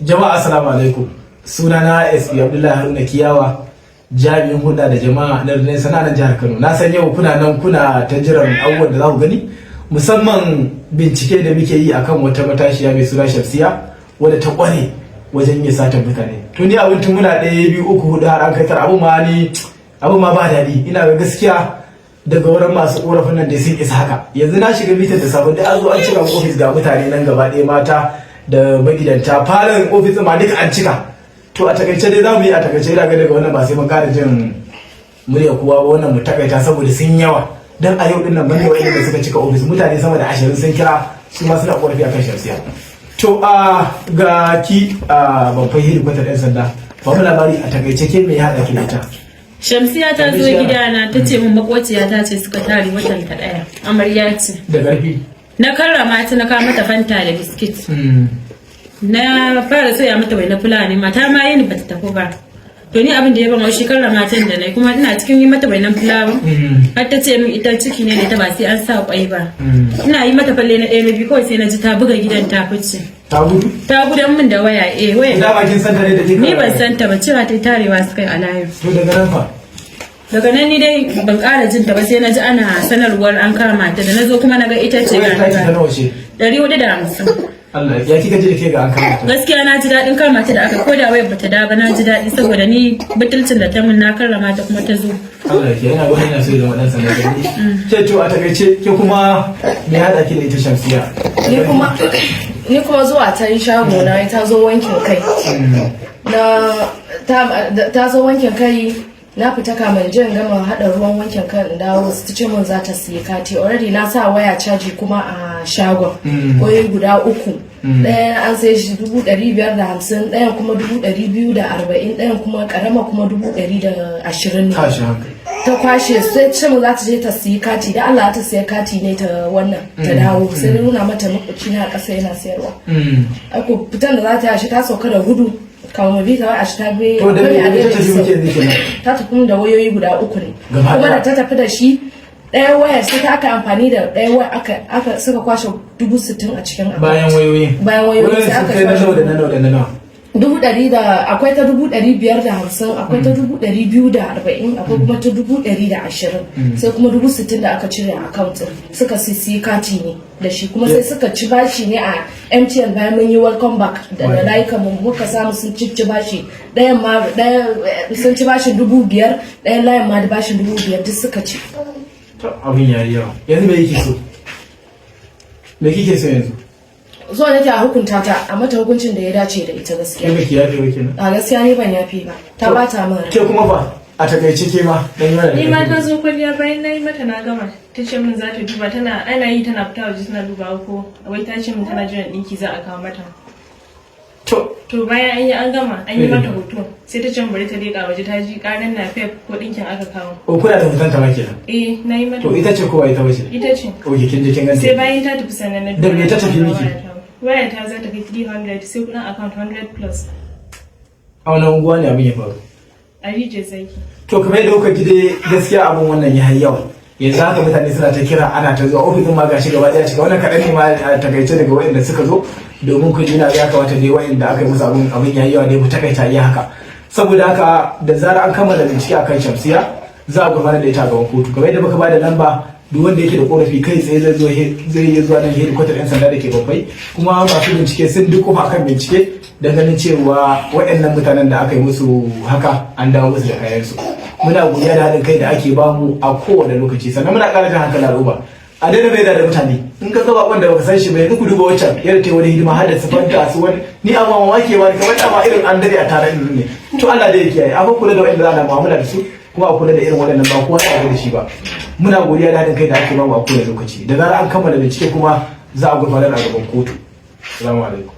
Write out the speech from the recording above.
Jama'a, assalamu alaikum. Sunana SP Abdullahi Haruna Kiyawa, jami'in hulɗa da jama'a na rundunar sana'ar jihar Kano. Na san yau kuna nan kuna ta jiran abubuwan da za ku gani, musamman bincike da muke yi akan wata matashiya mai suna Shamsiya, wadda ta kware wajen yin satan mutane. To ni abin tun muna ɗaya, biyu, uku, hudu, har an kai tara, abun ma ni abun ma ba daɗi. Ina ga gaskiya daga wurin masu korafin nan da sun isa haka. Yanzu na shiga mitar da sabon da an zo an cika ofis, ga mutane nan gaba ɗaya, mata da magidanta, falon ofis ma duka an cika. To a takaice dai za mu yi, a takaice ina ga daga wannan ba sai mun kara jin murya kowa ba, wannan mu takaita saboda sun yawa. Dan a yau din nan bane wa'anda da suka cika ofis, mutane sama da 20 sun kira, su ma suna korafi akan Shamsiya. To a ga ki a babban hedikwatar yan sanda, ba mu labari a takaice, ke me ya haɗa ki da ita? Shamsiya ta zo gidana, ta ce min makociya ta ce suka tare watan ta ɗaya. Amarya ce. Da ƙarfi. Na karrama ta, na kawo mata Fanta da biskit. Na fara soya mata waina fulani, mata ma yini bata tafi ba. To ni abin da ya ban haushi, karrama tan da nai, kuma ina cikin yi mata wainan fulawa. Har ta ce min ita ciki ne da ta ba sai an sa kwai ba. Ina yi mata falle na ɗaya, na biyu, kawai sai na ji ta buga gidan ta fice. Ta gudu? Ta gudan min da waya, eh, waya. Dama kin san ta ne da kika? Ni ban san ta ba, cewa ta tarewa suka yi a layin. To daga nan fa? Daga nan ni dai ban ƙara jin ta ba, sai na ji ana sanarwar an kama ta. Da na zo kuma na ga ita ce. Wayar ga ta ci ta nawa ce? 450. Allah ya kika ji da ke ga an kama ta? Gaskiya na ji daɗin kama ta da aka, ko da wayar bata da ba, na ji daɗi saboda ni butulcin da ta mun, na karrama ta kuma ta zo. Allah ya, yana wani yana so ya zama dan sanda da ni. Ke to a takaice, ke kuma me ya haɗa ki da ita Shamsiya? Ni kuma zuwa ta yi shago na, ta zo wankin kai na, ta zo wankin kai, na fita kamin jin gama hada ruwan wankin kan in dawo, ta ce mun za ta siya kati. Already na sa waya caji kuma a shagon, wayoyi guda uku, ɗaya an sai shi 550,000, ɗayan kuma 240,000, ɗayan kuma karama kuma 120,000 ne. Tashi hankali. Ta kwashe, sai ce mu za ta je ta siyi kati, da Allah ta siya kati ne ta wannan ta dawo. Sai na nuna mata makwabci na a ƙasa yana sayarwa. Ako fitan da za ta yashi, ta sauka da gudu kamar mu bi ta, wai a shi ta bi. To da me akwai da ta tafi muke yanzu kenan? Ta tafi mun da wayoyi guda uku ne. Gaba kuma ɗaya? Da ta tafi da shi ɗaya waya, sai ta aka amfani da ɗaya waya aka suka kwashe 60,000 a cikin account. Bayan wayoyin? Bayan wayoyin. Wayoyin Sai sun aka kai na kwashe nawa da na nawa da na nawa? 100,000 da akwai ta 550,000, akwai ta 240,000, akwai kuma ta 120,000, sai kuma 60,000 da aka cire a account din. Suka sisi kati ne da shi, kuma sai suka ci bashi ne a MTN bayan mun yi welcome back da layukan mu muka samu sun ci bashi. Ɗayan ma ɗaya sun ci bashin 5,000, ɗayan layin ma da bashin 5,000, duk suka ci. To abin yayi yawa. Yanzu me yake so, me kike so yanzu? Zuwa nake a hukunta ta, a mata hukuncin da ya dace da ita gaskiya. Ke baki yafe ba kenan? A gaskiya ni ban yafe ba, ta bata min rai. Ke kuma fa, a takaice, ke ma dan yi mana da Ni ma ƙarfi. ta zo kwalliya, bayan na yi mata na gama, ta ce min za ta duba, tana ana yi tana fita waje tana dubawa, ko wai ta ce min tana jiran ɗinki za a kawo mata. To. To bayan an yi an gama an yi mata hoto, sai ta ce min bari ta leƙa waje, ta ji ƙaran na fef ko ɗinkin aka kawo. O, kuna da hoton ta ma kenan? Eh, na yi mata. To ita ce kowa ita bace? Ita ce. Oke, kin je kin ganta. Sai bayan ta tafi sannan na Da me ta tafi miki? Waya ta za ta kai 300, sai kuɗin account 100 plus. A wani unguwa ne abin ya faru? A Rijiyar Zaki. To kamar yadda kuka ji dai, gaskiya abin wannan ya yi yawa. Yanzu haka mutane suna ta kira, ana ta zuwa ofisin ma, gashi gaba daya cika. Wannan kaɗan ne ma a takaice daga waɗanda suka zo domin ku ji. Na ya kamata dai waɗanda aka yi musu abin ya yi yawa dai, mu takaita iya haka. Saboda haka da zarar an kammala bincike akan Shamsiya, za a gurfanar da ita a gaban kotu. Kamar yadda muka ba da lamba, duk wanda yake da korafi kai tsaye zai zo, zai iya zuwa nan hedikwatar yan sanda da ke Babbai. Kuma masu bincike sun duk kofa kan bincike don ganin cewa waɗannan mutanen da aka yi musu haka an dawo musu da kayansu. Muna godiya da haɗin kai da ake bamu a kowane lokaci. Sannan muna ƙara jan hankalin al'umma a daina bai da mutane. In ka ga bakon da baka san shi ba, yanzu ku duba wancan yadda ta yi wani hidima har da su Fanta su wani, ni amma mamaki ba kamar dama irin an dade a tare din ne. To Allah da ya kiyaye. Amma kula da wa'anda za a mu'amala da su, kuma a kula da irin waɗannan, ba kowa ya da shi ba. Muna godiya da haɗin kai da ake bamu a kowane lokaci. Da zarar an kammala bincike kuma, za a gurfanar a gaban kotu. Assalamu alaikum.